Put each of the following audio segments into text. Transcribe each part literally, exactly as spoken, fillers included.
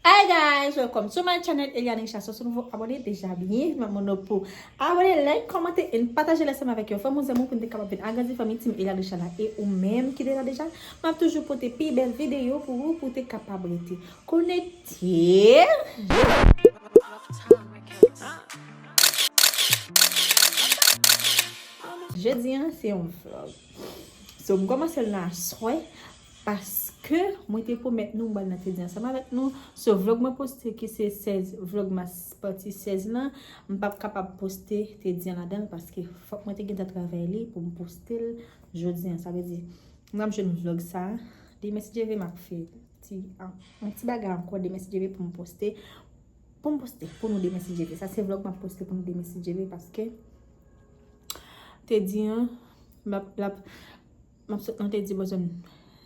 Hi guys, welcome to my channel, Eliane Richard. So, si w nouvo abòne, deja byen, m ap mande w pou abòne, like, kòmante, and pataje l ansanm avèk yon fanmi, yon zanmi pou n te kapab vin agrandi fanmi Team Eliane Richard la. E ou menm ki te la deja, m ap toujou pote pi bèl videyo pou ou, pou w te kapab rete konekte. Jodi a, se yon vlog. So, m kòmanse l nan aswè paske mwen te pwomèt nou m pral nan Teddy ansanm avèk nou. So, vlog mwen poste ki se sèz, Vlogmas pati sèz lan, m p ap kapab poste Teddy an ladan l paske fòk mwen te gentan travay li pou m poste l jodi a. Sa vle di, m ap jwenn vlog sa a. Demen si Dye vle, m ap fè ti, ah, yon ti bagay ankò demen si Dye vle pou m poste. Pou m poste pou nou demen si Dye vle. Sa se vlog m ap poste pou nou demen si Dye vle paske Teddy an, m ap, l ap, m ap sot nan Teddy bò zòn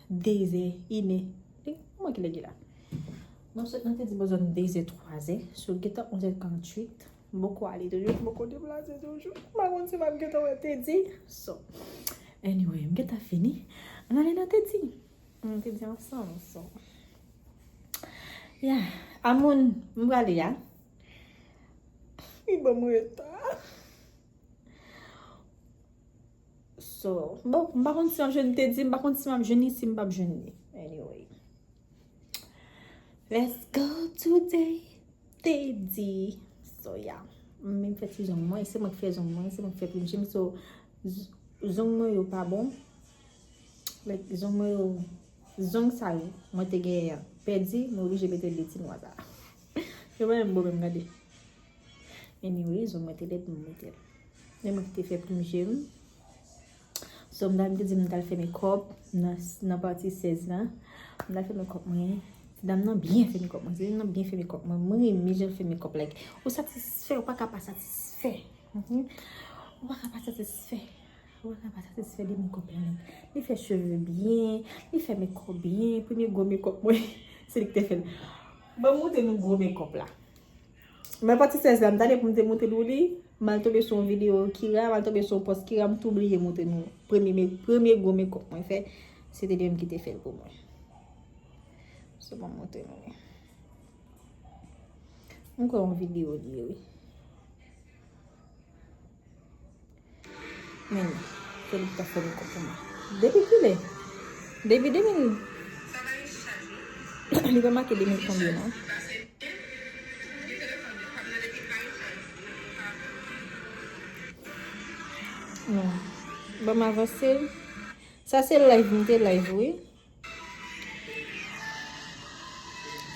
de zè, inè. Li, mwen ki lè li la. M ap sot nan Teddy bò zòn de zè, twa zè. So, gentan onz è karanntuit. M poko ale toujou, m poko deplase toujou. M pa konn si m ap gentan wè Teddy. So, anyway, m gentan fini. Ann ale nan Teddy. Ann Teddy ansanm, so. Yeah. A moun, m prale a. Li ban m reta. So, bon, m pa konn si m ap jwenn Teddy, m pa konn si m ap jwenn li, si m p ap jwenn li. Anyway. Let's go today, Teddy. So, yeah. M menm fè ti zong mwen, se mwen k fè zong mwen, se mwen k fè plim je m. So, z-, zong mwen yo pa bon. Like, zong mwen yo, zong sa yo, mwen te genyen an pèdi, mwen oblije mete de ti nwa sa. Yo pa menm bon menm, gade. Anyway, zong mwen te lèd, mwen mete l. Men mwen ki te fè plim je m. So, m ta, m te di m t al fè mekòp nan, nan pati sèz lan. M t al fè mekòp mwen. Ti dam nan byen fè mekòp mwen. Ti dam nan byen fè mekòp mwen. Mwen renmen jan l fè mekòp, like, ou satisfè, ou pa ka pa satisfè. Mhm. Ou pa ka pa satisfè. Ou pa ka pa satisfè de mekòp la, like. Li fè cheve byen, li fè mekòp byen. Premye gwo mekòp mwen, se li ki te fè l. Ban m montre nou gwo mekòp la. Men pati sèz la, m ta de pou m te montre nou li, m al tonbe sou yon videyo Kira, m al tonbe sou yon pòs Kira, m tou bliye montre nou. Premye me-, premye gwo mekòp mwen fè, se te li menm ki te fè l pou mwen. Se bon, m montre nou li. M kwè yon videyo li ye, wi. Men, se li ki ta fè mekòp pou mwen. Depi kilè? Depi de mil. Li pa make de mil konbyen, non? Non. Ban m avanse. Sa se live, m te live, wi.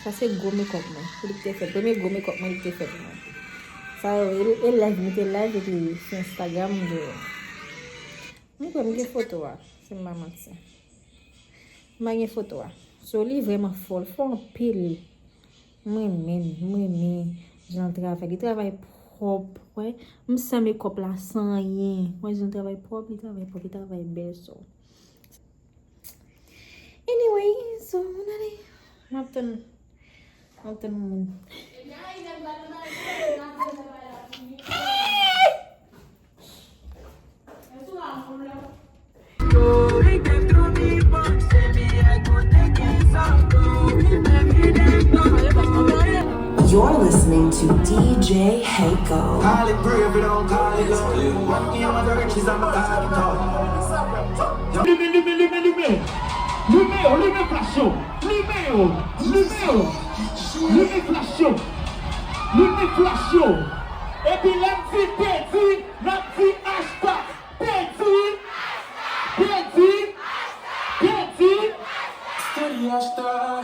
Sa se gwo mekòp mwen. Se li ki te fè l. Premye gwo mekòp mwen, li te fè pou mwen. Sa yo, e, e live, m te live epi sou Instagram, m te. M kwè m gen foto a, si m pa manti. M pa gen foto a. So, li vrèman fò, l fò anpil. M renmen l, m renmen jan l travay. Li travay pwòp, wè. M san mekòp la, san anyen. Wè jan l travay pwòp, li travay pwòp, li travay bèl, so. Anyway, so, ann ale. M ap tann, m ap tann moun. You're listening to D J Heiko. Call it brave, we don't call it love. One of the riches, I'm a god. Limen, limen, limen, limen. Limen yo, limen flash yo. Limen yo, limen yo. Limen flash yo. Limen flash yo. Epi lè m di Teddy, n ap di hashtag Teddy. Teddy. Teddy. Teddy hashtag.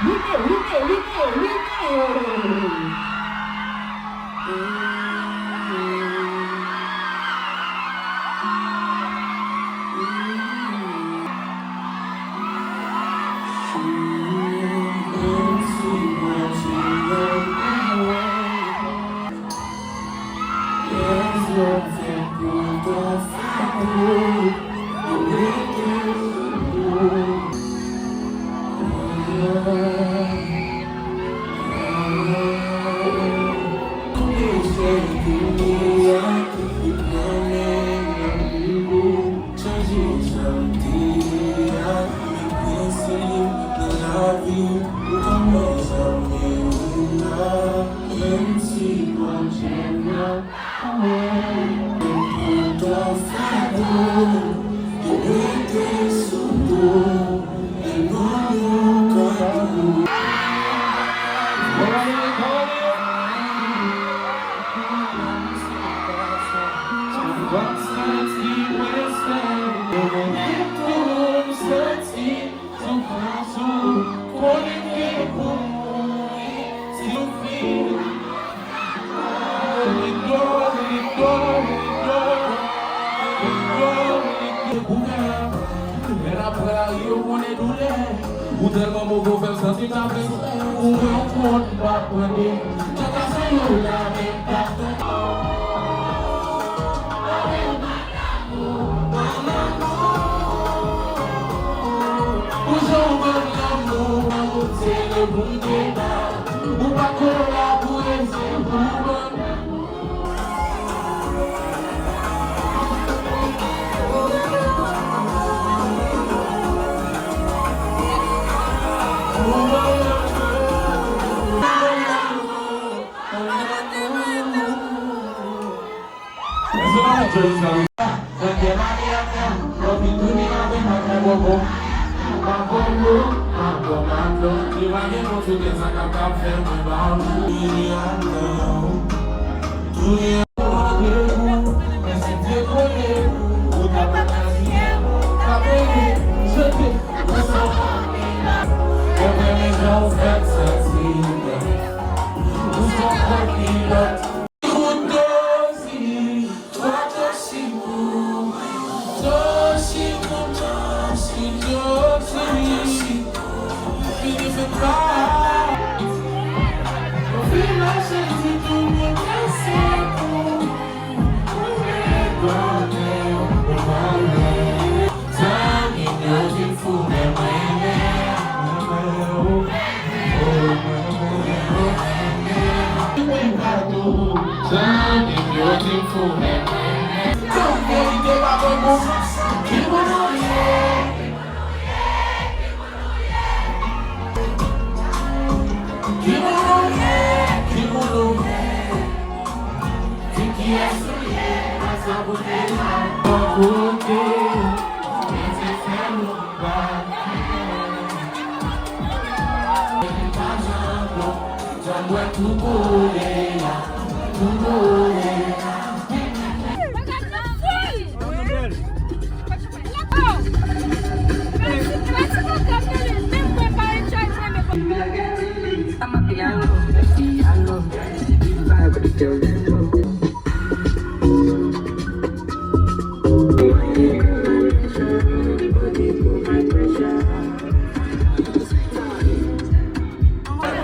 Limen yo, limen yo, limen yo, limen yo. Lavi, ou konn mezanmi, ou la, menm si Bondye nan. Pou ton fado, ou rete sou do, e non yon kado. Santi, santi, soufri. Lè n ap pran lari, yo konnen doulè. Ou tèlman move, w fè m santi m ta fè. Ou wè, w konn m pa pran de. Kaka sa yo la, men pa tonbe. Pou jan w ban m lanmou, ban m sere pou m te ba w. Ou pa kolabore, se pou w ban m.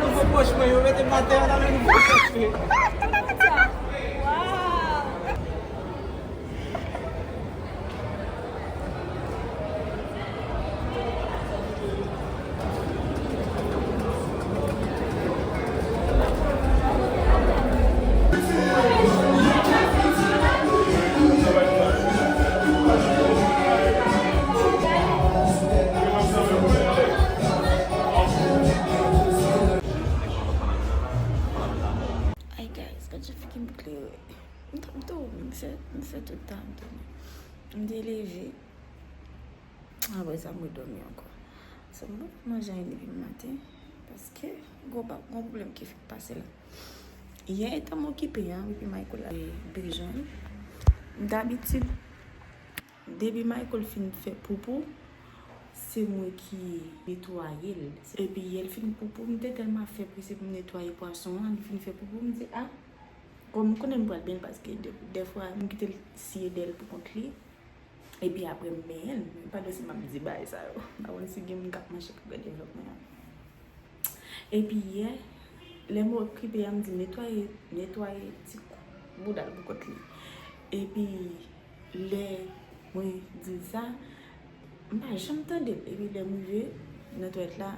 Nouvo pòch mwen, yo mete m atè a nan nouvo pòch mwen. Ay, guys, gad jan figi m klere. M t-, m te, m fè, m fè tout tan m te, m te leve. Apre sa, mwen dòmi ankò. So, m poko manje anyen depi maten, paske gwo ba-, gwo pwoblèm ki fèk pase la. Yè, etan m okipe a, epi Michael al bezwen l. Dabitid, depi Michael fin fè poupou, se mwen ki netwaye l. Epi yè l fin poupou, m te tèlman fè prese pou m netwaye pwason an, li fin fè poupou, m di, a, kòm m konnen m pral benyen l, paske de-, dèfwa m kite l siye dèyè l pou kont li. Epi apre m benyen l, m pa dwe si m ap di bagay sa yo. M pa konn si gen moun k ap mache k ap gade vlòg mwen an. Epi yè, lè m okipe a, m di netwaye, netwaye ti bouda l pou kont li. Epi lè mwen di l sa, m pa janm tande l. Epi lè m rive nan twalèt la,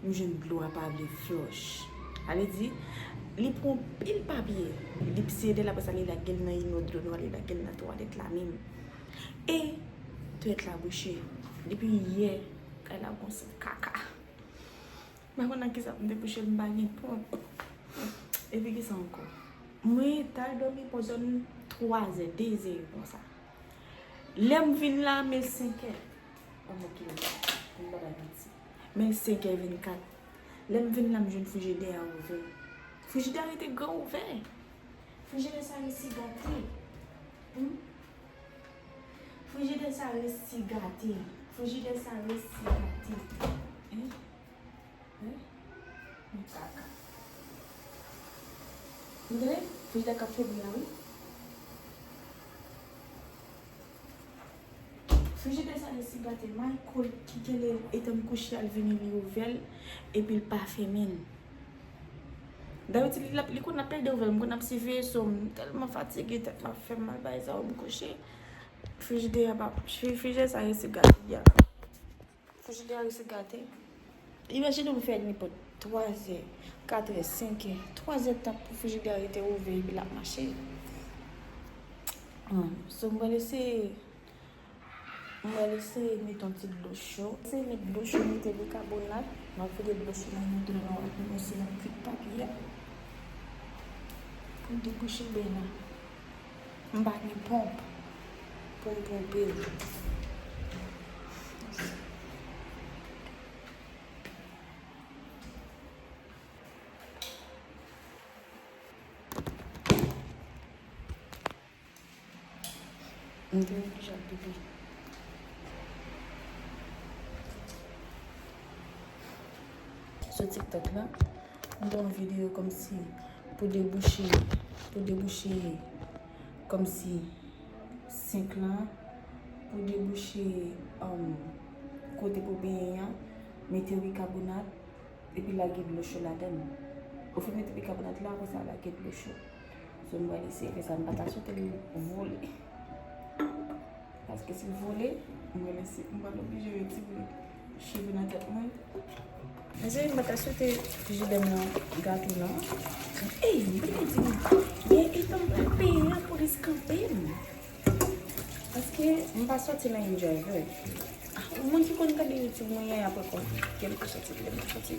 m jwenn dlo a pa vle flòch. Sa vle di, li pran pil papye, li pse de l, apre sa li lage l nan inodro, li lage l nan twalèt la menm. E twalèt la bouche. Depi yè, kay la gon sant kaka. M pa konn ak kisa pou m te kouche, m pa gen ponp. Epi kisa ankò? Mwen t al dòmi bò zòn twazè, dezè konsa. Lè m vin la, men l senkè. Anmò kilè, m pa bay manti. Men l senkè vennkat. Lè m vin la, m jwenn frijidè a ouvè. Frijidè a rete gran ouvè. Frijidè sa resi gate. Hmm? Frijidè sa resi gate. Frijidè sa resi gate. Hein? Hein? Yon kaka. Ou tande? Frijidè k ap febri la, wi. Frijidè sa resi gate. Michael ki genlè etan m kouche al vini li ouvè l, epi l pa fèmen l. Dayè li, li konn ap plede ouvè l, m konn ap siveye so m, m tèlman fatige, tèt m ap fè m mal, bagay sa yo, m kouche. Frijidè a pa, fri- frijidè sa resi gate, ya. Frijidè a resi gate. Imajine w fè nenpòt twazè, katrè, senkè, twazè tan pou frijidè a rete ouvè epi l ap mache. Hmm, so m pral eseye, m pral eseye met yon ti dlo cho. Eseye met dlo cho, mete bikabonat. M ap vide dlo cho nan yon dlo nan yon sila kwit papye a. Pou debouche bèy la. M pa gen ponp pou m ponpe l. M te oblije al pipi. Sou TikTok la, m te wè yon videyo kòmsi pou debouche, pou debouche kòmsi senk lan, pou debouche, um, kote pou benyen an, mete bikabonat, epi lage dlo cho ladan l. Ou fin mete bikabonat la, apre sa lage dlo cho. So, m pral eseye fè sa, m pa ta swete l vole. Paske si l vole, m pral eseye, m pral oblije retire cheve nan tèt mwen. Mezanmi, m pa ta swete frijidè m nan gate non. Ey, m te di, men etan m pral peye lapolis kanpe m. Paske m pa sòti nan yon driver. Ah, moun ki konn gade YouTube mwen, yaya poko ke m pa sòti, lè m pa sòti.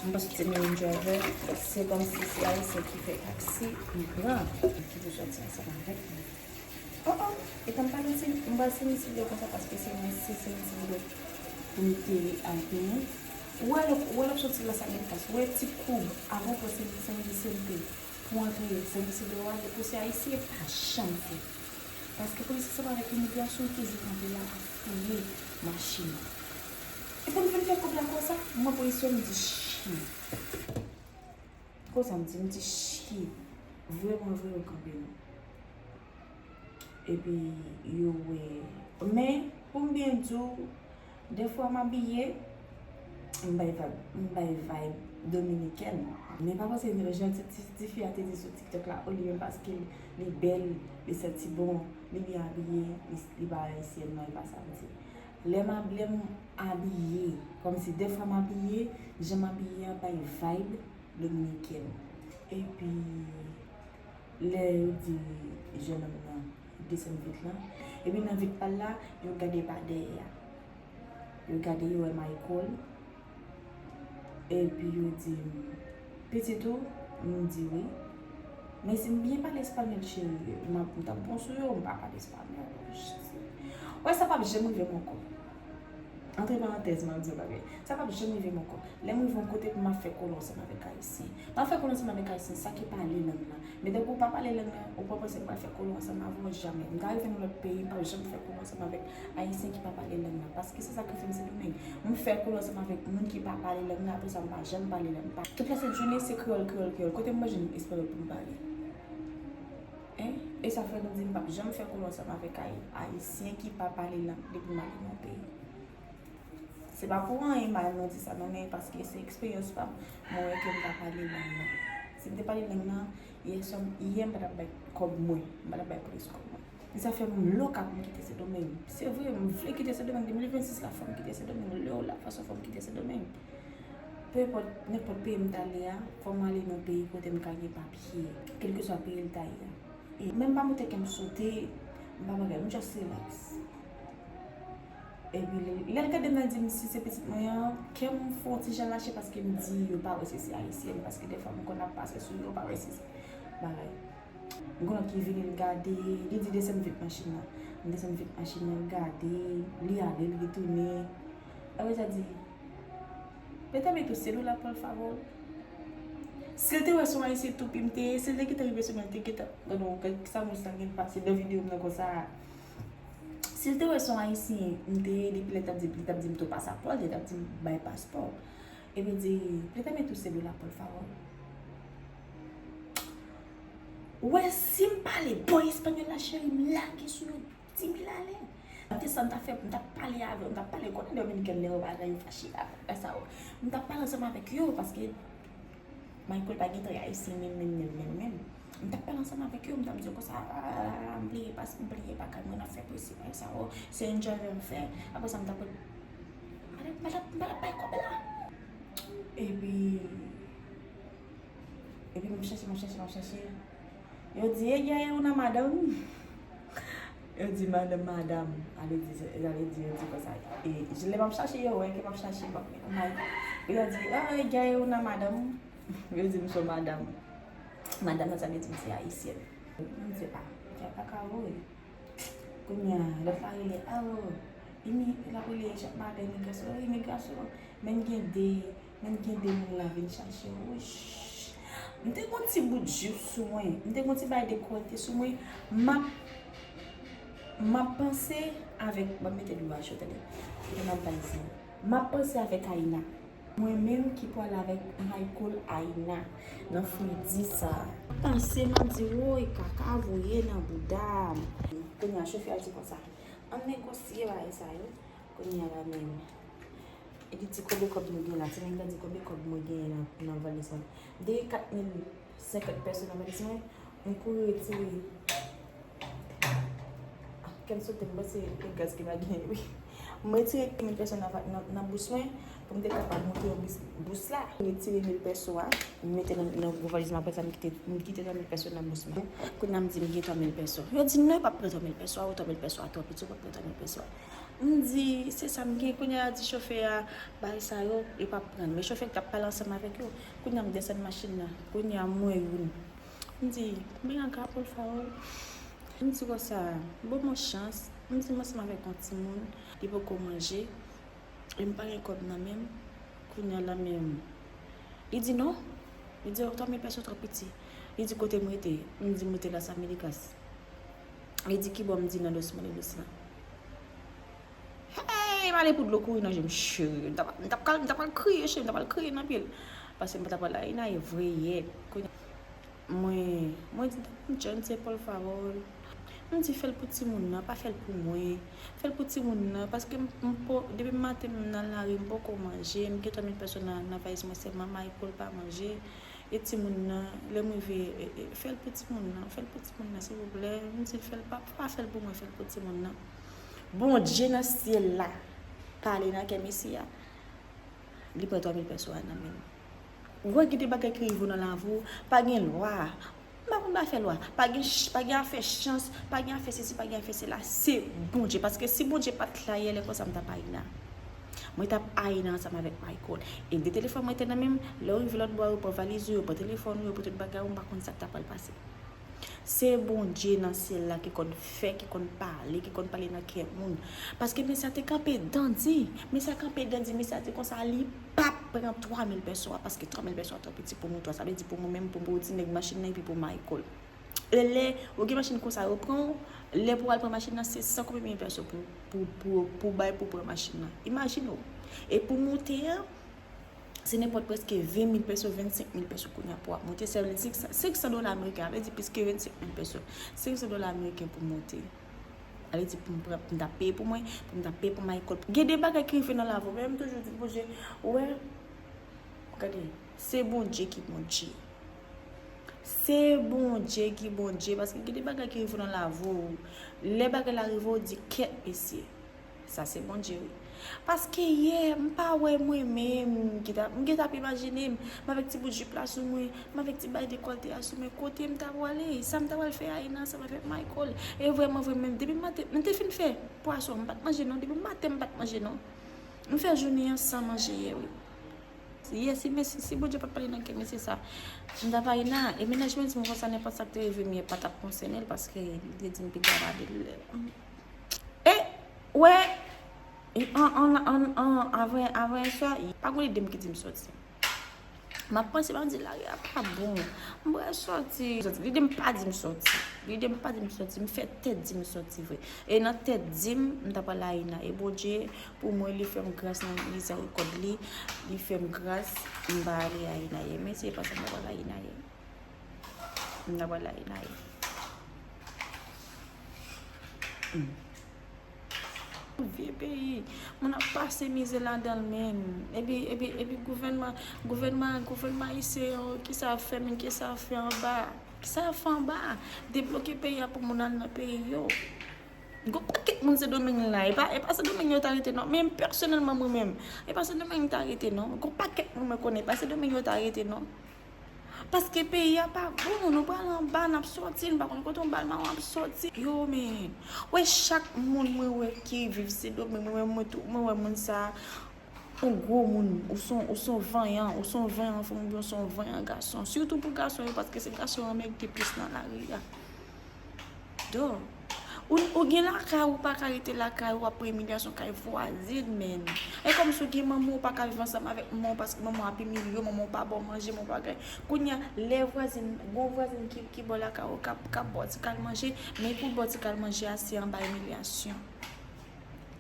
M pa sòti nan yon driver. Se kòmsi se ayisyen ki fè taksi, m pran, ki pou sòti ansanm avèk mwen. Oh, oh, etan m pale, m pral sinisilye konsa paske se mwen, se sinisilye pou m te al penyen. Ou wè lè, ou wè lè w sòti la sa gen fas. Ou wè ti koub, avan w pran sinisilye pou antre, sinisilye w ale, pou se ayisyen pa janm fè. Paske polis ansanm avèk imigrasyon toujou kanpe la ap fouye machin. Epi m vin fè koub la konsa, mwen pran yon swen, m di shit. Konsa m di, m di shit. Vrèman vre yo kanpe nou. Epi yo wè. Men, pou m byen di w, dèfwa m abiye, m bay vibe, m bay vibe dominikèn. Men pa panse jan ti, ti, ti fi a te di sou TikTok la, o li menm paske li, li bèl, li santi bon, li byen abiye, li, li pa ayisyèn non, e pa sa m di. Lè m ab-, lè m abiye, kòmsi dèfwa m abiye, jan m abiye an bay vibe dominikèn. Epi, lè yo di jennonm nan desann vit lan, epi nan vit pa l la, yo gade pa dèyè a. Yo gade, yo wè Michael. Epi yo di m, "Pitit ou?" M di, "Wi." Men si m byen pale espanyòl, cheri, m ap, m t ap bon sou yo, m pa pale espanyòl. Wè, sa p ap janm rive m ankò. Antre parantèz, m ap di yon bagay. Sa p ap janm rive m ankò. Lè m rive yon kote pou m ap fè kolon ansanm avèk ayisyen. M ap fè kolon ansanm avèk ayisyen, sa ki pale lang lan. Men depi w pa pale lang lan, ou pa panse m pral fè kolon ansanm avè w, jamè. M ka rive nan lòt peyi, m p ap janm fè kolon ansanm avèk ayisyen ki pa pale lang lan. Paske se sa k fè m Sendomeng. M fè kolon ansanm avèk moun ki pa pale lang lan, apre sa m pa janm pale lang lan. Tout lè se jounen, se kreyòl, kreyòl, kreyòl. Kote m pral jwenn espanyòl pou m pale? Hein? E sa fè m di m p ap janm fè kolon ansanm avèk ay-, ayisyen ki pa pale lang depi m ale nan peyi. Se pa pou anyen mal mwen di sa non, men paske se eksperyans pa m, mwen wè ke m pa pale lang nan. Si m te pale lang nan, yè swa, yè m pa t ap bay kòb mwen, m pa t ap bay polis kòb mwen. E sa fè m lokap m kite Sendomeng. Se vre, m vle kite Sendomeng, de mil vennsis la, fò m kite Sendomeng, lè w la, fason fò m kite Sendomeng. Pe enpòt, nenpòt peyi m t ale a, fò m ale nan peyi kote m ka gen papye, kèlkeswa peyi l ta ye a. E menm pa moute ke m sote, m pa bagay, m just relax. Epi lè, lè l gade m nan, l di m si se pitit mwen an, kè m fè yon ti jan lache paske m di yo pa wè si se ayisyèn, paske dèfwa m konn ap pase sou yo, yo pa wè si se bagay. M gen lòt ki vini, l gade, li di desann vit machin nan. M desann vit machin nan, l gade, li ale, l retounen. Apre sa di, Pete me tu cédula, por favor. Si l te wè se yon ayisyen toupi m te ye, si l te gentan rive sou mwen, l te gentan, gade w, gad sa moun sa gen pase nan videyo m nan konsa. Si l te wè se yon ayisyen m te ye, depi lè l t ap di, li t ap di m tou pasapò, li t ap di m bay paspò. Epi l di, Pete me tu cédula, por favor. Ou wè, si m pale bò espanyòl la, cheri, m lage sou yo di mil alè. Mwen te sa, m t ap fè, m t ap pale avè yo, m t ap pale, konnen Dominikèn lè yo pa jan yo fache a, sa yo. M t ap pale ansanm avèk yo, paske Michael pa gen trè ayisyen menm, menm, menm, menm, menm. M t ap pale ansanm avèk yo, m t ap di yo konsa, "Ah, m bliye pas, m bliye pa kay mwen ap fè presi, bagay sa yo. Se yon driver m fè." Apre sa, m t ap, m pa t ap, m pa t ap bay kòb la. Epi, epi m chache, m chache, m chache. Yo di, "Ella es una madam." Yo di, "Madam, madam." Ale di, ale di, yo di konsa. E, lè m ap chache, yo wè ke m ap chache, m ap, m ap, yo di, "Ah, ella es una madam." Yo di m se madam. Madam nan, sa vle di m se ayisyèn. M di, "Ah, sa pa ka vre." Kounye a, lòt la rele, "Oh, imi-," l ap rele chak maten imigrasyon, "Oh, imigrasyon, men gen de, men gen de moun la vin chache w." Wouch. M te gon ti bout jip sou mwen, m te gon ti bagay de kòlte sou mwen. M ap, m ap panse avèk, ban m mete dlo a cho, tande. Kote m ap bay zen. M ap panse avèk Aina. Mwen menm ki pwale avèk Michael Aina nan fredi sa. Panse m ap di, "Woy, kaka voye nan bouda m." Kounye a, chofè a di konsa, "Ann negosye bagay sa yo." Kounye a la menm, li di, "Konbyen kòb nou gen la?" Ti nèg la di, "Konbyen kòb mwen genyen nan, nan valiz mwen?" M te gen kat mil senkant peso nan valiz mwen. M kouri retire. Ah, kè m sote, m panse e gaz ki pa genyen, wi. M retire mil peso nan, nan, nan bous mwen pou m te kapab monte yon bis, bous la. M retire mil peso a, m mete nan, nan gwo valiz mwen, apre sa m kite, m kite twa mil peso nan bous mwen. Kounye a m di m gen twa mil peso. Yo di non, yo p ap pran twa mil peso a, ou twa mil peso a twò piti, yo p ap pran twa mil peso a. M di, se sa m gen. Kounye a di chofè a, bagay sa yo, yo p ap pran. Men chofè ki t ap pale ansanm avèk yo. Kounye a m desann machin nan. Kounye a m wè youn. M di, "Ven acá, por favor." M di konsa, "Ban mwen chans." M di, "M ansanm avèk yon timoun, li poko manje, e m pa gen kòb nan men m." Kounye a la menm, li di, "Non." Li di, "Oh, twa mil peso twò piti." Li di, "Kote m rete?" M di, "M rete Las Américas." Li di, "Kibò?" M di, "Nan Los Molinos lan." Hey, m ale pou dlo kouri nan je m, cheri. M t ap, m t ap kal-, m t ap al kriye, cheri, m t ap al kriye nan pye l. Paske m pa t ap al Aina, e vre yè. Kounye a, mwen, mwen di, "Dame chance, por favor." M di, "Fè l pou timoun nan, pa fè l pou mwen. Fè l pou timoun nan." Paske m, m po-, depi maten m nan lari, m poko manje, m gen twa mil peso nan, nan valiz mwen, sèlman Michael pa manje. E timoun nan, lè m rive, e, e, fè l pou timoun nan, fè l pou timoun nan, silvouplè. M di l, "Fè l pa, pa fè l pou mwen, fè l pou timoun nan." Bondye nan syèl la pale nan kè mesye a. Li pran twa mil peso a nan men l. Ou wè, gen de bagay ki rive w nan lavi w, pa gen lwa. M pa konn afè lwa. Pa gen ch-, pa gen afè chans, pa gen afè sesi, pa gen afè sela. Se Bondye. Paske si Bondye pa t la yè lè konsa, m t ap Aina. Mwen t ap Aina ansanm avèk Michael. E de telefòn mwen te nan men m. Lè w rive lòtbò a, yo pran valiz ou, yo pran telefòn ou, yo pran tout bagay ou, m pa konn sa k ta pral pase. Se Bondye nan syèl la ki konn fè, ki konn pale, ki konn pale nan kè moun. Paske mesye a te kanpe dandi. Mesye a kanpe dandi, mesye a di konsa, li p ap pran twa mil peso a, paske twa mil peso a twò piti pou nou twa. Sa vle di pou mwen menm, pou, pou ti nèg machin nan, epi pou Michael. E lè ou gen machin konsa, yo pran w, lè pou w al pran machin nan, se san konbyen mil peso pou, pou, pou, pou bay pou pran machin nan. Imajine w. E pou monte an, se nenpòt prèske ven mil peso, vennsenk mil peso kounye a pou w ap monte. Se senk san, senk san dola ameriken, sa vle di plis ke vennsenk mil peso. Senk san dola ameriken pou monte. Sa vle di pou m pran, pou m ta peye pou mwen, pou m ta peye pou Michael. Gen de bagay ki rive nan lavi w, men m toujou di, Bondye, ou wè, gade, se Bondye ki Bondye. Se Bondye ki Bondye, paske gen de bagay ki rive w nan lavi w. Lè bagay la rive w, di, "Kèt, mesye, sa se Bondye, wi." Paske yè, m pa wè mwen menm, m gentan, m gentan ap imajine m, m avèk ti bout jip la sou mwen, m avèk ti bay dekòlte a sou mwen, kote m ta pwale, sa m ta pral fè a, Aina, ansanm avèk Michael. E vrèman, vrèman, depi maten, m te fin fè pwason, m pa t manje non, depi maten m pa t manje non. M fè jounen an san manje yè, wi. Yè, si, si, si Bondye pa t pale nan kè mesye sa, m t ap Aina, e mennaj mwen di m konsa, nenpòt sa k te rive m yè pa t ap konsène l, paske li te di m piga pa de l. E, wè, an, an, an, an, avan, avan yè swa, pa gon lide m ki di m sòti. M ap panse, m ap di, lari a pa bon. M pral sòti. Lide m pa di m sòti. Lide m pa di m sòti. M fè tèt di m sòti vre. E nan tèt di m, m ta pral Aina. E Bondye, pou mwen, li fè m gras nan mizèrikòd li. Li fè m gras, m pa ale Aina yè. Men se pa sa m ta pral Aina yè. M ta pral Aina yè. Hmm. Vye peyi, moun ap pase mizè ladan l, men. Epi, epi, epi gouvènman, gouvènman, gouvènman ayisyen yo, kisa y ap fè, men, kisa y ap fè anba? Kisa y ap fè anba? Debloke peyi a pou moun al nan peyi yo. Gon pakèt moun Sendomeng la, e pa, e pa Sendomeng yo ta rete non. Men pèsonèlman mwen menm, e pa Sendomeng m ta rete non. Gon pakèt moun mwen konnen, e pa Sendomeng yo ta rete non. Paske peyi a pa bon, nou pral anba, n ap sòti, nou pa konn kote yon bal mawon ap sòti. Yo, men, wè chak moun mwen wè ki viv Sendomeng, mwen, mwen, mwen tou, mwen wè moun sa, yon gwo moun, ou son, ou son vanyan, ou son vanyan fanm, oubyen ou son vanyan gason. Sitou pou gason yo, paske se gason yo merite plis nan lari a. Donk, ou, ou gen lakay, ou pa ka rete lakay, ou ap pran imilyasyon kay vwazen, men. E kòmsi ou gen manman, ou pa ka viv ansanm avèk manman, paske manman ap imilye w, manman w pa ba w manje, manman w pa gen. Kounye a, lè vwazen, gon vwazen ki, ki bò lakay ou, k ap, k ap ba w ti kal manje, men pou l ba w ti kal manje a, se anba imilyasyon.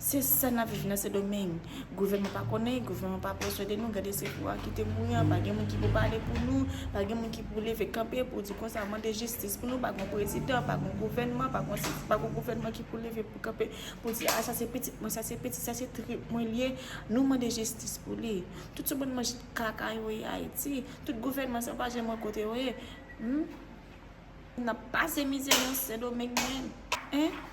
Se sa n ap viv nan Sendomeng. Gouvènman pa konnen, gouvènman pa pran swen de nou. Gade se pou a ki te mouri an, pa gen moun ki pou pale pou nou, pa gen moun ki pou leve kanpe pou di konsa, mande jistis pou nou, pa gen prezidan, pa gen gouvènman, pa gen, pa gen gouvènman ki pou leve pou kanpe pou di, a, sa se pitit mwen, sa se pitit, sa se trip mwen li ye. Nou mande jistis pou li. Tout se bann manje kaka yo ye Ayiti. Tout gouvènman sa pa janm wè kote yo ye. Hmm? N ap pase mizè nan Sendomeng, men. Hein?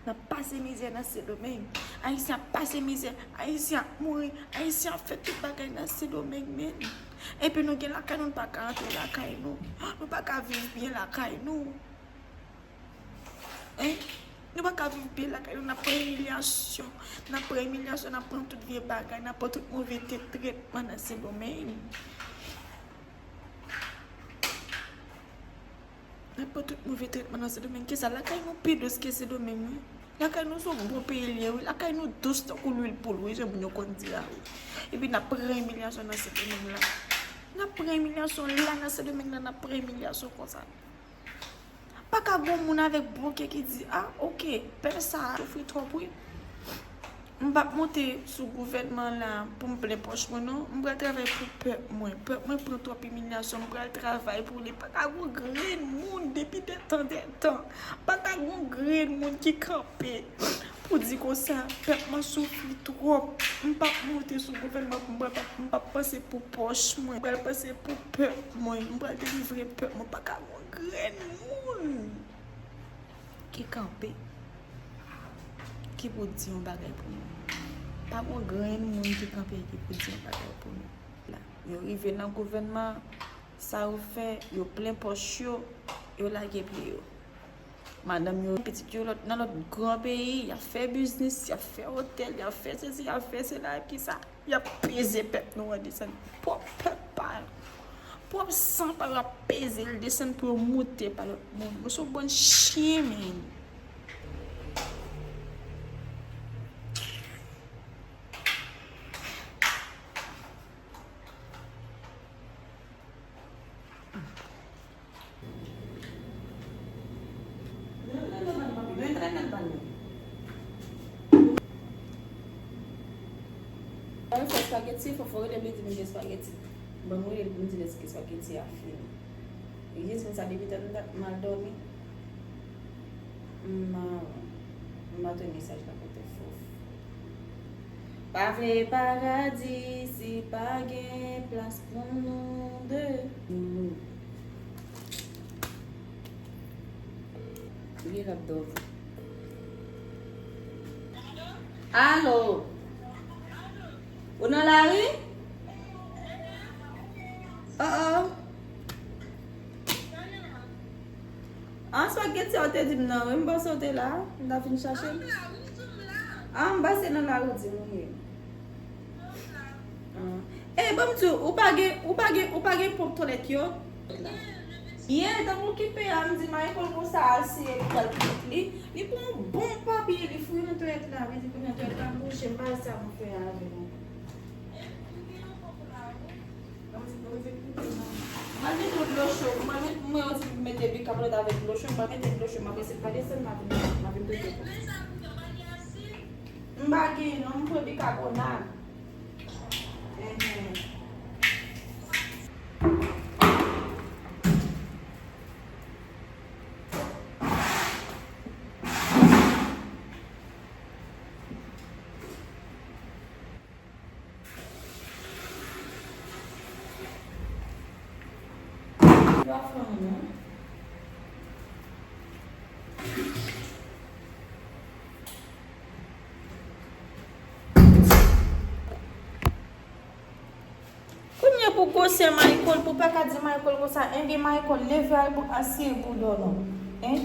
N ap pase mizè nan Sendomeng. Ayisyen ap pase mizè. Ayisyen ap mouri. Ayisyen ap fè tout bagay nan Sendomeng, men. Epi nou gen lakay nou, nou pa ka antre lakay nou. Nou pa ka viv byen lakay nou. Hein? Nou pa ka viv byen lakay nou. N ap pran imilyasyon. N ap pran imilyasyon, n ap pran tout vye bagay, n ap pran tout move tretman nan Sendomeng. N ap pran tout move tretman nan Sendomeng. Kisa? Lakay nou pi dous ke Sendomeng, wi. Lakay nou se yon bon peyi l ye, wi. Lakay nou dous tankou lwil poul, wi, jan moun yo konn di a, wi. Epi n ap pran imilyasyon nan Sendomeng la. N ap pran imilyasyon la nan Sendomeng la, n ap pran imilyasyon konsa. Pa ka gon moun avèk bon kè ki di, a, oke, pè sa a soufri twòp, wi. M p ap monte sou gouvènman la pou m plen pòch mwen non. M pral travay pou pèp mwen. Pèp mwen pran twòp imilyasyon. M pral travay pou li. Pa ka gon grenn moun depi dètan dètan. Pa ka gon grenn moun ki kanpe pou di konsa, pèp mwen soufri twòp. M p ap monte sou gouvènman pou m pral, m p ap panse pou pòch mwen. M pral panse pou pèp mwen. M pral delivre pèp mwen. Pa ka gon grenn moun ki kanpe, ki pou di yon bagay pou nou. Pa gon grenn moun ki kanpe ki pou di yon bagay pou nou. La, yo rive nan gouvènman, sa yo fè, yo plen pòch yo, yo lage pye yo. Madanm yo, pitit yo lòt, nan lòt gran peyi, y ap fè biznis, y ap fè otèl, y ap fè sesi, y ap fè sela, kisa? Y ap peze pèp nou an desann. Pwòp pèp pa yo. Pwòp san pa yo ap peze l desann pou yo moute pa lòt moun. Nou se yon bann chen, men. Mwen fè espageti, Fofo rele m, li di m gen espageti. Ban m rele l pou m di l èske espageti a fini. Li di m sa depi tann dat m al dòmi. M a, m a tande mesaj la kote Fofo. Pa vle paradi si pa gen plas pou nou de. Li rap dòmi. Alo? Ou nan lari? Oh, oh. An, se pa Getty ou te di m nan, wi, m panse w te la. M ta vin chache m. Ah, m panse nan lari w di m ou ye. Ah. Eh, ban m di w, ou pa gen, ou pa gen, ou pa gen ponp twalèt yo? Ye, tankou kipe a, m di Michael konsa al siye pou al pitit li. Li pran yon bon papye, li fouye nan twalèt la, li di kounye a twalèt la bouche, m pa wè sa pou fè avè l ankò. Mwen mete dlo cho, mwen met, mwen yo di mete bikap lòt avèk dlo cho, mwen mete dlo cho, mwen prese pa desann, mwen vin, mwen vin pete pou. M pa gen non, m pran bikabonat. Enhen. Kounye a pou gwosè Michael, pou pa ka di Michael konsa, enben Michael, leve al pou asiye boudon non. Hein?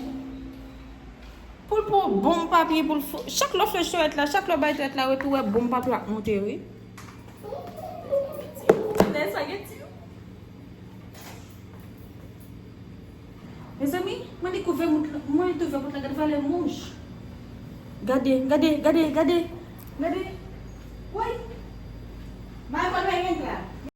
Pou l pran bon papye, pou l fou, chak lè w fè chwèt la, chak lè w bay twèt la, epi w wè bon papye ap monte, wi. Lè sa gen ti. Mezanmi, mwen dekouvè mout la, mwen twouve mout la, gad valè mouch. Gade, gade, gade, gade. Gade. Woy. Michael pa gen la.